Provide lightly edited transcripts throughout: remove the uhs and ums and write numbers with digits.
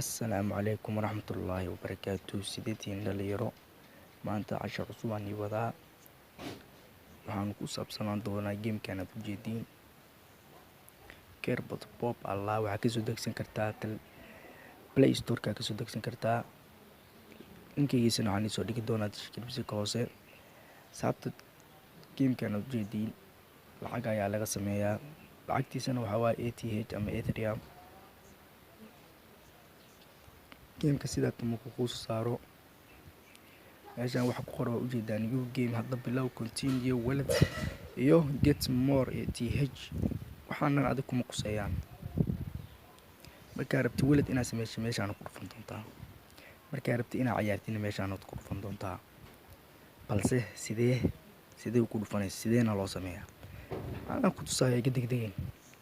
Assalaamu calaykum waraxmatullaahi wabarakaatu. Sideetiin dhalinyaro, maanta cashar cusub aan ii wadaa. Waxaan ku saabsanaan doonaa gamekan aad ujeediin, Kerbot Pop. Allah, waxaa kasoo degsan kartaa Play Storeka, kasoo degsan kartaa. Linkeygiisana waxaan iisoo dhigi doonaa description-ka hoose. Sababta gamekan aad ujeediin lacag ayaa laga sameeyaa, lacagtiisana waxaa waaye ATH ama Ethereum. Gameka sidaa markuu kuu soo saaro, meeshan waxa ku qoran waa ujeedaa: new game, hadda bilow, continue, wallet iyo get more ATH. Waxaanan adig kuma quseeyaan. Markaa rabti wallet inaad sameyso, meeshaan ku dhufan doontaa. Markaa rabti inaad ciyaartina, meeshaanaad ku dhufan doontaa. Balse sidee ku dhufanaysa, sideena loo sameeyaa, anaa ku tusaaya. Iga degdegin.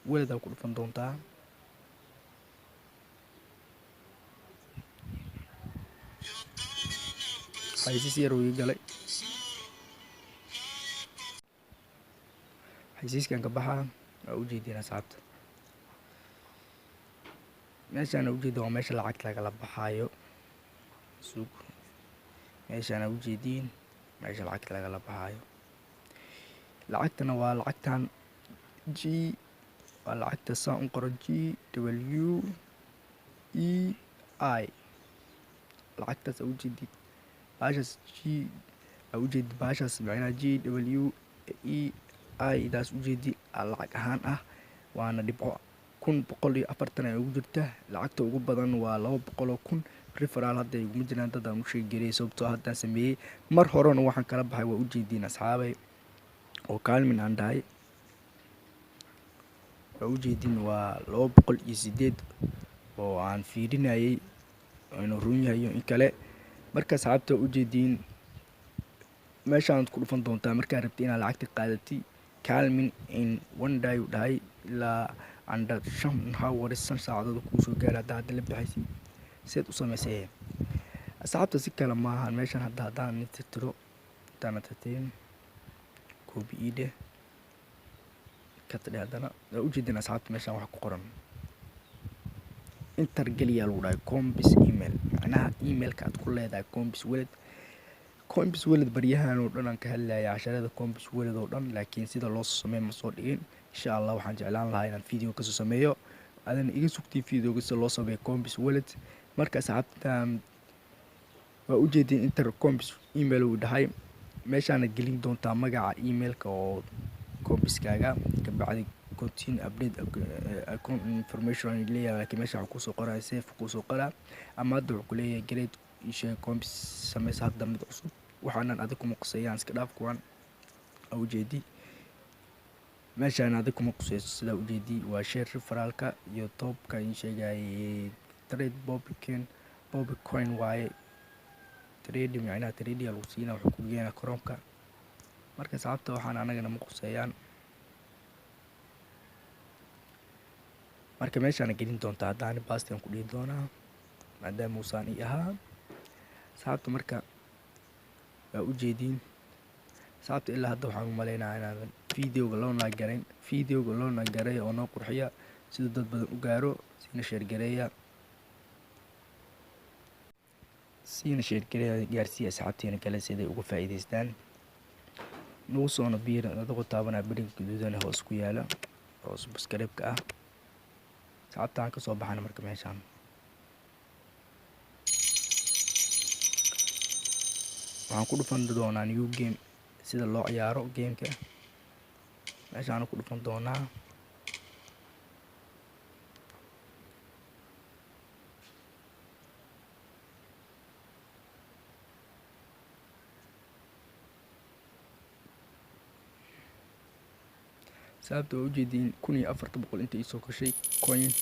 Wallet aa ku dhufan doontaa. Xaysiis yar uu ii galay, xaysiiskan ka baxaa. Waa ujeediin asxaabta, meeshaan ujeeda waa meesha lacagta lagala baxaayo. Sug, meeshaan ujeediin meesha lacagta lagala baxaayo. Lacagtana waa lacagtan G, waa lacagta saan u qoro GWEI. Lacagtaas aa ujeedid, baashaas G aa ujeedid, baashaas macnaha GWEI daas ujeedi aa lacag ahaan ah, waana dhibco 1140 ay ugu jirta. Lacagta ugu badan waa 200,000. Referral hadda iguma jiraan dad aan u sheegeliyay, sababtoo haddaan sameeyey. Mar horena waxaan kala baxay waa ujeediin asxaabay, oo kaalmin aan dhahay waa ujeedin, waa 208 oo aan fiirinayay inuu run yahay iyo in kale. Marka asxaabta, ujeediin meeshaad ku dhufan doontaa markaa rabti inaad lacagta qaadatay. Claiming in one day uu dhahay, ilaa under 5 hours, 5 saacadood kuu soo gaara hadda la baxaysid. Seed u samaysay asxaabta? Si kale maahan. Meeshan hadda haddaan tirtiro, intaana tirtirin, copy ii dheh, cut dheh. Haddana waa ujeedin asxaabta, meeshan waxa ku qoran enter geliyaa lagu dhahay Coinbase email, macnaha emailka aad ku leedahay Coinbase Wallet. Coinbase Wallet baryahan oo dhan aan ka hadlayay casharada Coinbase Wallet oo dhan, laakiin sida loo sameeyo ma soo dhigin. Insha Allah waxaan jeclaan lahaa inaan video kasoo sameeyo, adana iga sugtay videoga sida loo sameeyo Coinbase Wallet. Marka asxaabta, waa ujeedin enter Coinbase email uu dhahay. Meeshaana gelin doontaa magaca emailka oo Coinbase-kaaga. Kabacdi continue, update account information leeyahay, laakiin meesha waxaa kusoo qoraya save kusoo qoraa, ama hadda wuxuu kuleeyahay create isheeg Coinbase, sameysa hadda mid cusub. Waxaanan adig kuma quseeyaan, iska dhaaf kuwan. Aa ujeedi, meeshaan adig kuma quseyso. Sidaa ujeedi waa share, referralka iyo topka in sheegayay trade bobcoin. Bobcoin waaye trade, macnaha trade lagu siinaa, wuxuu ku geenaa Chromeka. Marka asxaabta, waxaan anagana ma quseeyaan. Marka meeshaana gelin doontaa. Haddaani paste aan ku dhihi doonaa maadaama uusaan ii ahaa asxaabta. Marka waa ujeediin asxaabta, ilaa hadda waxaan u maleynayaa inaadan videoga loona garayn. Videoga loona garay oo noo qurxiya siduu dad badan u gaaro. Siina share gareeya, siina share gareeya, gaarsiiya asxaabtiina kale siday uga faa'iidaystaan. Nagu soona biir adigoo taabanaa beriga guduudan hoos ku yaala oo subscribe-ka ah. Asxaabta, aan kasoo baxana. Marka meeshaan waxaan ku dhufan doonaa new game, sida loo ciyaaro gameka meeshaan ku dhufan doonaa. Sababta waa ujeediin, 1400 inta iisoo gashay coin.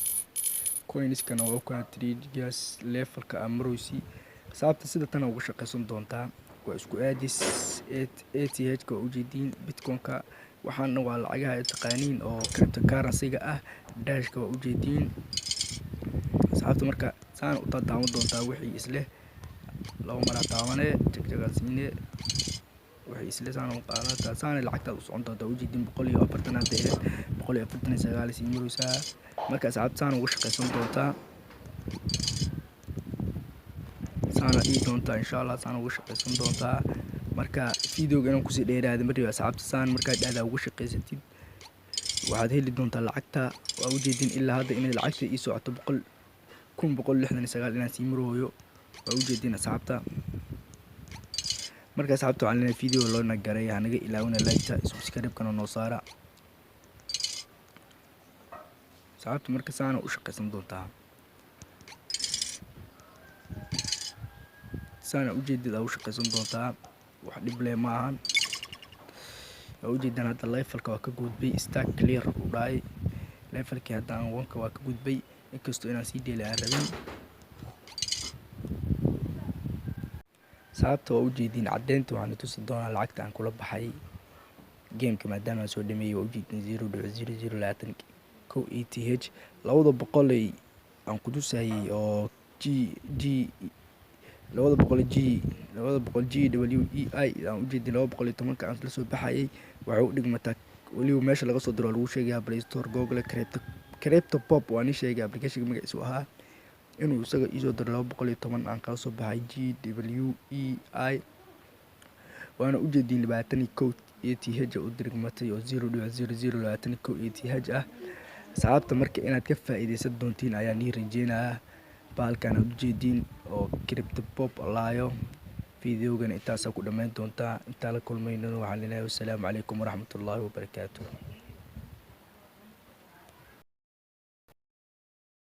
Coinskana waa kaa gas levelka aa maraysi. Sababta sida tan uga shaqaysan doontaa waa isku aadis ATH ka, waa ujeediin bitcoin-ka. Waxaana waa lacagaha ay taqaaniin oo cryptocurrency-ga ah. Dashka waa ujeediin asxaabta. Marka saan u taaban doontaa wixii isleh, laba maraa taabane, jagjagaa siine wixii isle, saan u qaadataa, saana lacagtaad u socon doontaa. Ujeediin 140 hadda ahayd, 149 sii maraysaa. Marka asxaabta, saan uga shaqaysan doontaa. Saana dhihi doontaa, insha Allah, saana uga shaqaysan doontaa. Marka videoga inaan kusii dheeraada ma rabi, asxaabta. Saan markaad dhahdaa uga shaqaysatid, waxaad heli doontaa lacagta. Waa ujeedin ilaa hadda inay lacagta ii socoto boqol 1169 inaan sii marooyo, waa ujeedin, asxaabta. Marka asxaabta, waxaan leenahay video loona garay, hanaga ilaawina like-ta, subscribe-kana noo saara, asxaabta. Marka saana u shaqaysan doontaa, saana ujeedid aa u shaqaysan doontaa, wax dhib leh ma ahan. Waa ujeedaan hadda levelka waa ka gudbay, stack clear uu dhahay. Levelkii hadda aan wanka waa ka gudbay, inkastoo inaan sii dheeli aan rabin. Sababta waa ujeediin caddeynta. Waxaan tusi doonaa lacagta aan kula baxay gameka maadaama aan soo dhameeyey. Waa ujeediin 0.0021 ETH. 200 aan ku tusayay oo G G 200 G 200 G W E I aan ujeedin, 210-ka aan la soo baxayay, waxay u dhigmataa. Weliba meesha laga soo diro waa lagu sheegaya: Play Store, Google, Crypto Pop. Waa nin sheegay applicationka magaciisu ahaa inuu isaga iisoo diro. 210 aan kala soo baxay G W E I, waana ujeediin 21 ETH u dirigmatay oo 0.0021 ETH ah. Asxaabta, marka inaad ka faa'iidaysan doontiin ayaan ii rajeynayaa bahalkan aad ujeediin oo Crypto Pop laayo. Videogana intaasaa ku dhammayn doontaa. Intaan la kulmaynana waxaan leenahay wassalaamu calaykum waraxmatullaahi wabarakaatu.